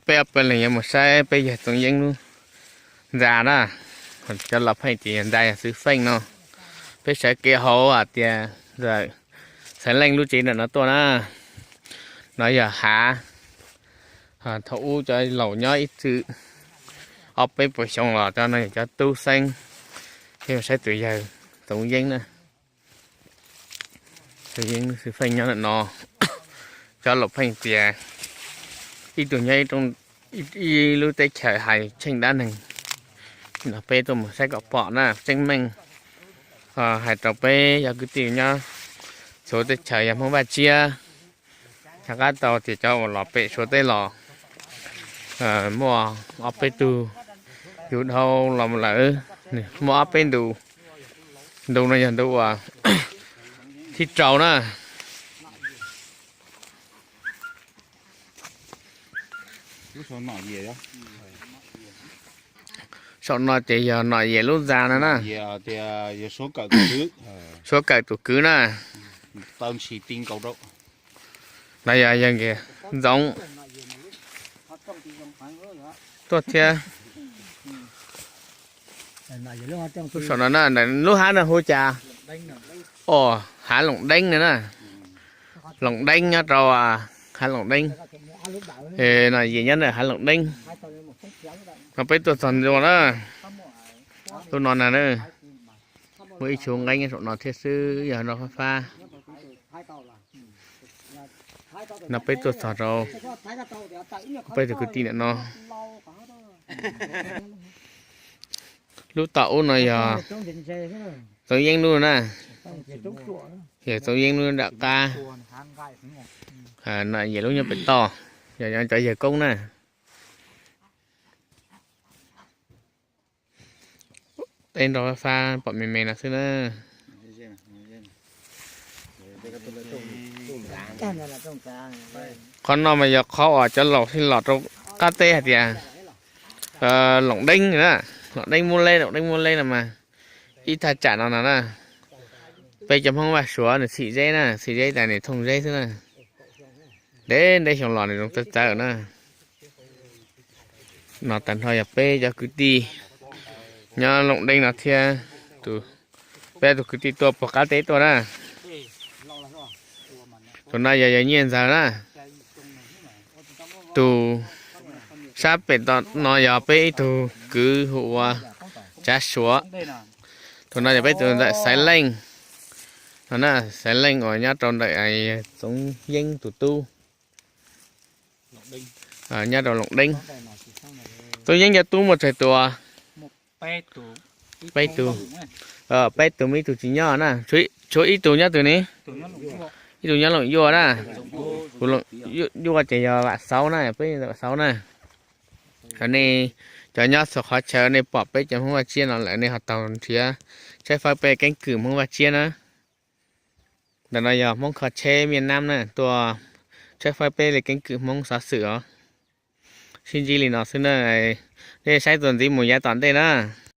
Peb ob peb leeg yuav mus saib peb yawg Txoov Yeeb lub ntxa na. Cov laus pheej tias yog ntxa yog xwb feej no. Peb sawv kev hauv hais tias Xaiv Leej lub tsev ntawm no tuaj na. No yog hav. Thaum ub cov laus nyob ib txwm ob peb puas xyoo los cov no yog cov tub xeeb. Peb mus saib tus yawg Txoov Yeeb na. Tus Yeeb xwb feej nyob ntawm no. Cov laus pheej tias ib tug nyob ib lub teb chaws hais tsheej dab neeg. No peb tuaj mus saib kom pom na, tseeb meej. Hais rau peb cov kwv tij nyob Suav teb chaws yog Hmoob Vaj Tshiab, rov qab tau tias cov uas los pem Suav teb los muaj ob peb tug yug dhau los lawm, muaj ob peb ntu. Ntu no yog ntu uas thib rau na. Saum no ces yog Nom Yem lub ntxa no na. Suav kawm tus kwv na. No yog yawg Ntxoov tuaj thiab. Lub saum no na, lub hav no hu cas? Hav Loos Deeb no na. Loos Deeb nyob rau hav Loos Deeb. Nom Yem nyob ntawm hav Loos Deeb. No peb tuaj txog ntua na. Lub no na, muaj ib txhia nqeeb saum no thiab xwb, yog no fab fab. No peb tuaj txog rau peb tus kwv tij ntawm no. Lub tom ub no yog Txoov Yeeb lub na. Yog Txoov Yeeb lub nram qab. Nom Yem lub nyob pem toj, yog cov yawg koob na. Teb nrog fab fab pom me me no xwb na. Qhov no mas yog qhov uas cov laus thiaj los rau qab teb hais tias Loos Deeb na, Loos Deeb Mub Leb, Loos Deeb Mub Leb no mas ib thaj tsam no no na. Peb cov Hmoob Vaj Suav nws txhim zeb na, txhim zeb tas nws thooj zeb xwb na. Ntev ntev xyoo los nws zoo txawv txawv na. No tag nrho yog peb cov kwv tij nyob Loos Deeb no thiab, peb tus kwv tij tuaj puag qab teb tuaj na. Tus no yog yawg Nyiaj Ntxawg na. Tus sab pem no yog peb ib tug kwv hu ua Tsav Suav. Tus no yog peb tus ntawm Xaiv Leej. No na, Xaiv Leej uas nyob rau ntawm Txoov Yeeb tus tub, nyob rau Loos Deeb. Txoov Yeeb cov tub muaj tsawg tus? Peb tus, peb tus muaj ib tug tsis nyob na, tshuav ib tug nyob twg ne? Ib tug nyob Loos Yuaj na. Tus Loos Yuaj ces yog Vam Xauv na, peb Vam Xauv na. Cov nej, cov nyob txhua qhov chaw nej pom peb cov Hmoob Vaj Tshiab no lawm nej ho tau nrhiav tshaib fawb peb keeb kwm Hmoob Vaj Tshiab na. Ntawm no yog Hmoob kho tsheb Miaj Nab na, tuaj tshaib fawb peb li keeb kwm Hmoob xov xwm os. Sib ntsib li no xwb na, nej saib txuas ntxiv mus yav tom ntej na.